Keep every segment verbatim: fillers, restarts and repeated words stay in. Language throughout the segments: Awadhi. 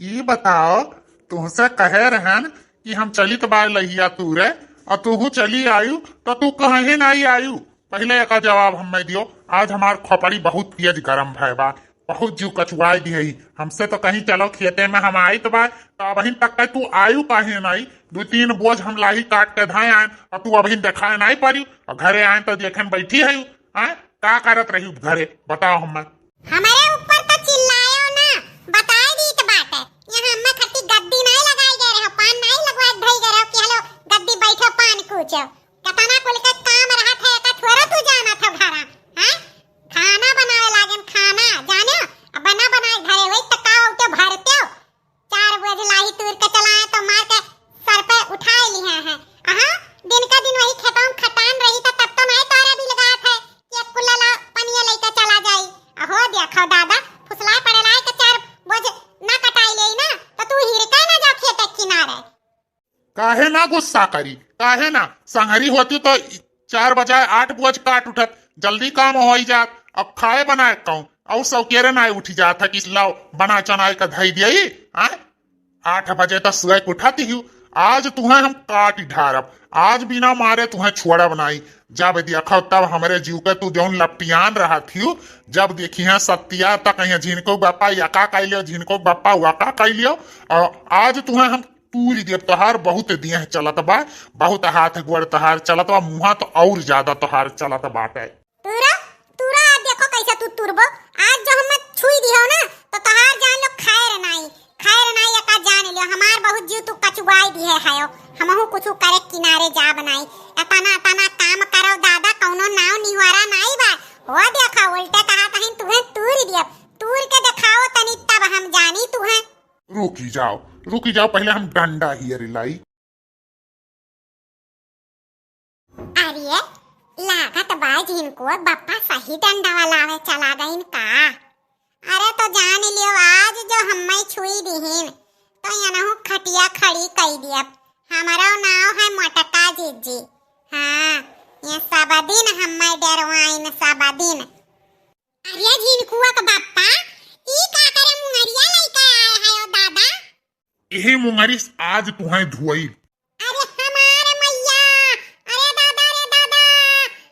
ई बताओ, तुहसे कहे रहन कि हम चलित बाय लहिया तूरे, अउर तुहू चली आयु, तो तू कहे नाई आयु? पहिले एका जवाब हम्मे दियो। आज हमार खोपड़ी बहुत तेज गरम भय बा, बहुत जीव कचुआई दिहई। हमसे तो कहीं चलो खेते में हम आइत बा, तो अबहिन तक के तू आयु काहे नाई? दुइ तीन बोझ हम लाही काट के धाए आएन, अउर तू अबहिन देखाए नाई परिउ, अउर घरे आएन तो देखेन बैठी हयु। आए, का करत रही घरे, बताओ हम्मे। हमरे ऊपर तो चिल्लायो ना, बताए दीत बाटे। यहाँ हम्मे खट्टी गद्दी नाई लगाई गए रहो, पान नाई लगवाए धई गए रहो कि हलो गद्दी बैठो पान कूचो। कतना कुल के काम रहत है, एका थोड़ा तू जानत हो घरा, हैं? खाना बनावे लागेन, खाना, जाने? अब बना बनाए घरे वही तो का उठे भरते हो। चार बोझ लाही तूर के चलाए तो मार के सर पे उठाए लिहे हैं। अहा, दिन का दिन वही खेतों में खटान रही तो तब तो नहीं तोरे भी लगात है कि एक कुल्ला ला पनिया लेके चला जाई। अहो देखो दादा, फुसलाए पड़े लाए के चार बोझ ना कटाई लेई ना, तो तू हिरका ना जाओ खेते किनारे। काहे ना गुस्सा करी, काहे ना? संगरी होती तो चार बजाय आठ बोझ काट उठत, जल्दी काम होई जात। अब खाए बनाए कहूँ, अउर सौकेरे नाय उठी जात है कि लाओ बना चनाए का धई दिया। आठ बजे तक सुबह के उठत ही, आज तुहें हम काट ढारब, आज बिना मारे तुहें छोड़ब नाई। जब देखो तब हमरे जीव के तू जौन लपटियान रहत हियो, जब देखी हैं सत्या तक यहाँ झिनको बापा या का कैलियो, झिनको बापा वा का कैलियो। और आज तुहें हम तूरी देब, तोहार बहुत देह चलत बा, बहुत हाथ गोड़ तोहार चलत बा, मुँहा तो और ज्यादा तोहार चलत बाटे। तूरा, तूरा, आज देखो कैसे तू तुरबो। आज जो हम्मे छुई दिहो ना, तो तोहार जान लो खैर नाई, खैर नाई, एका जान लियो, हमार बहुत जीव तू कचुआई दिहे हयो। हमहू कुछु करे किनारे जाब नाई। एतना, एतना काम करो दादा, कौनो नाव निवारा नाई बा। हो देखो, उल्टे कहा तहिन तुहें तूरी दियो, तूर के देखाओ तनी, तब हम जानी तुहें। रुकी जाओ, रुकी जाओ, पहिले हम डंडा हियर लाई। अरे, लागत बा झिनकुआ बप्पा सही डंडा वाला आवे चला गइन का? अरे तो जान लियो, आज जो हम्मे छुई दिहिन, तो यनहु खटिया खड़ी कई दियब। हमरो नाव है मोटका जिज्जी। हाँ, ये सब दिन हम्मे डरवाइन, सब दिन। अरे झिनकुआ के बप्पा, ई का करे मुंगरिया लइके आए है ओ दादा? इही मुंगरी से आज तुहें धुआई। अरे हमार मैया, अरे दादा रे दादा,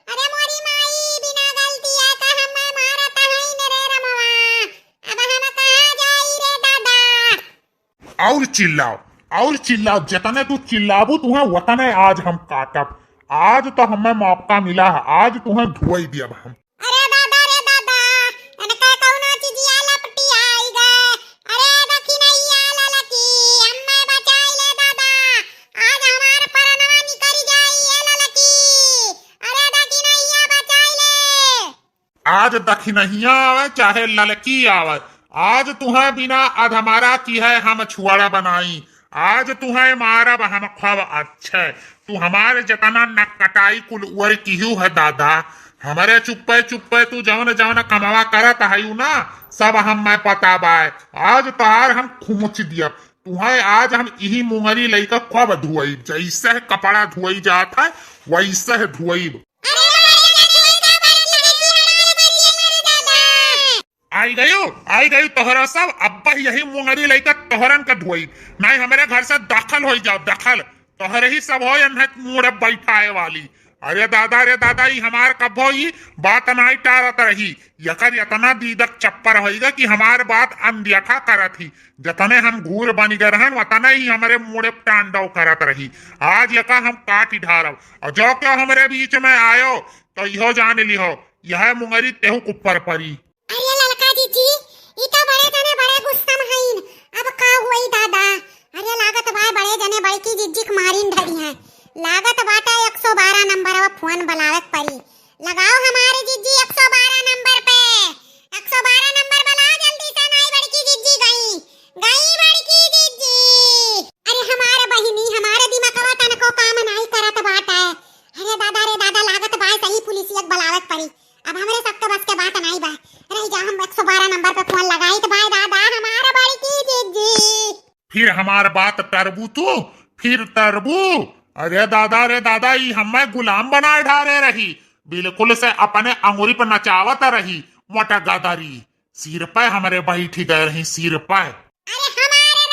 अरे मोरी माई, बिना गलतिया का हम्मे मारत हईन रे रमवा, अब हम कहाँ जाई रे दादा? और चिल्लाओ, और चिल्लाओ, जतने तू चिल्लाबू तुहें वतने आज हम काटब। आज तो हमें मौका मिला है, आज तुहें धुआई दियब हम। अरे दादा रे दादा, इनका कौनो चीजिया लपटी आई गए। अरे दखिनैया ललकी, हम्मे बचाई ले दादा, आज हमार परनवा निकल जाई ए ललकी। अरे दखिनैया बचाई ले। आज दखिनहिया आवे चाहे ललकी आवे, आज तुहें बिना अधमरा किहे हम छुअड़ब नाई। आज तुहें मारब हम खूब अच्छे। तू हमार जेतना नकटाई कुल उअर किहू है दादा, हमरे चुप्पे चुप्पे तू जौन जौन कमवा करत हयू ना, सब हम्मे पता बाय। आज तोहार हम खूंच दियब। तुहें आज हम इही मुंगरी लइके खूब धुआइब, जैसे कपड़ा धुआई जात है वैसे धुआइब। आई गयो, आई गयो तोहरा सब। अब यही मुंगरी लइके तोहरन के धोई, नाहीं हमरे घर से दखल होई जाओ, दखल। तोहरे ही सब हो, एन्हे मूड़ बैठाए वाली। अरे दादा रे दादा, ई हमार कभो ई बात नाहीं टारत रही। यकर एतना दीदक चप्पर होइगा कि हमार बात अनदेखा करत ही। जतने हम घूर बनि गए रहन, वतने ही हमरे मूड़े टांडव करत रही। आज यका हम काटि ढारब, और जो क्यों हमरे बीच में आयो, तो इहो जान लिहो, यह मुंगरी तेहू के ऊपर परी। अरे ललका जिज्जी, ई तो बड़े जने बड़े गुस्सा में हईन। अब का हुई दादा? अरे लागत बा बड़े जने बड़की जिज्जी के मारिन धरी हैं। लागत बाटे एक सौ बारह नंबर पर फोन बलावे के परी। लगाओ हमारे जिज्जी एक सौ बारह नंबर पे। एक सौ बारह नंबर बला जल्दी से, नाई बड़की जिज्जी गई। गई बड़की जिज्जी। अरे हमारे बहिनी, हमारे दिमागवा तनको काम नाई करत बाटे। अरे दादा रे दादा, लागत बा सही पुलिसिया के बलावे के परी। अब हमरे सबके बस के बात नाई बा। रह जा, हम एक सौ बारह नंबर पे फोन लगाई तो भाई दादा, हमारा बड़की जिज्जी। फिर हमार बात टरबू तू, फिर टरबू। अरे दादा रे दादा, ई हमें गुलाम बनाए ढारे रही, बिल्कुल से अपने अंगुरी पे नचावत रही, मोटा गदरी। सिर पे हमरे बैठी गए रही, सिर पे। अरे हमारे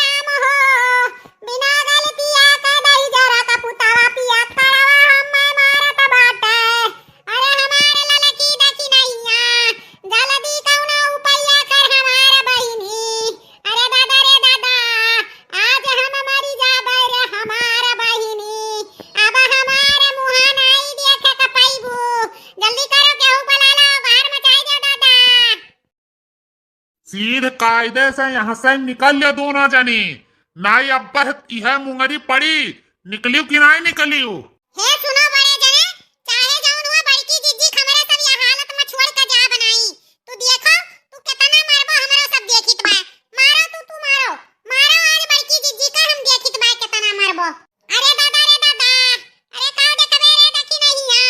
कायदे से यहाँ से निकल ले दोनों जनी, नाई अब बस इहे मुंगरी पड़ी, निकलियो कि नाई निकलियो? हे सुनो बड़े जने, चाहे जौन हुआ बड़की जिज्जी क हमरे सब यह हालत में छोड़ के जा बनाई। तू देखो, तू केतना मारबो, हमरो सब देखित बा। मारो तू, तू मारो, मारो आज बड़की जिज्जी क हम देखित बा केतना मारबो। अरे दादा रे दादा, अरे का देखबे रे देखी नहीं है,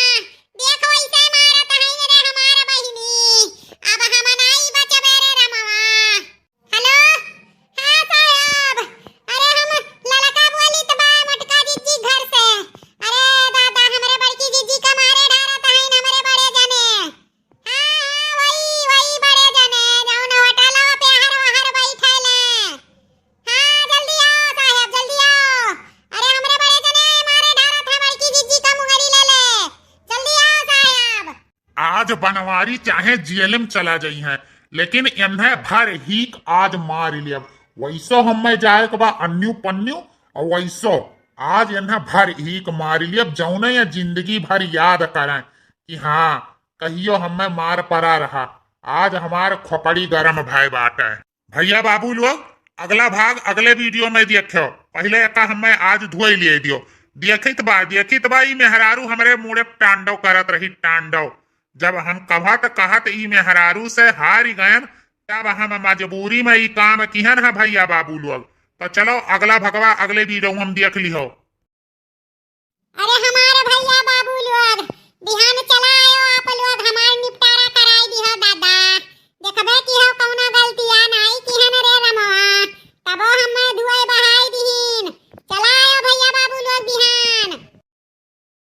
देख वैसे मारत है रे हमार बहिनी, अब हम नाई बचबे रे रमवा। हेलो, हाँ साहब, अरे हम ललका बोलित बा मोटका जिज्जी घर से। अरे दादा, हमरे बड़की जिज्जी क मारे ढारत हईन हमरे बड़े जने। हाँ, हाँ, वही, वही बड़े जने, जौन होटलवा पे हर वहर बैठेले। हाँ, जल्दी आओ साहब, जल्दी आओ। अरे हमरे बड़े जने मारे ढारत है बड़की जिज्जी क मुंगरी ले ले। जल्दी आओ साहब। आज बनवारी चाहे जेल में चला जइहैं, लेकिन एन्हें भर हीक आज मारि लियब। वैसो हम्मे जाए के बा अन्यू पन्यू, और वैसो आज एन्हें भर हीक मारि लियब, जौने ये जिंदगी भर याद करें कि हाँ, कहियो हम्मे मार परा रहा। आज हमार खोपड़ी गरम भय बाटे। भैया बाबू लोग, अगला भाग अगले वीडियो में देखो। पहिले एका हम्मे आज धोई लिए दियो। देखित बा, देखित बा, ई मेहरारू हमरे मुड़े तांडव करत रही, तांडव। जब हम कहत कहत ई मेहरारू से हारि गयन, तब हम मजबूरी में ई काम किहन है भैया बाबू लोग। तो चलो अगला भगवा अगले वीडियो में हम देख लिहो।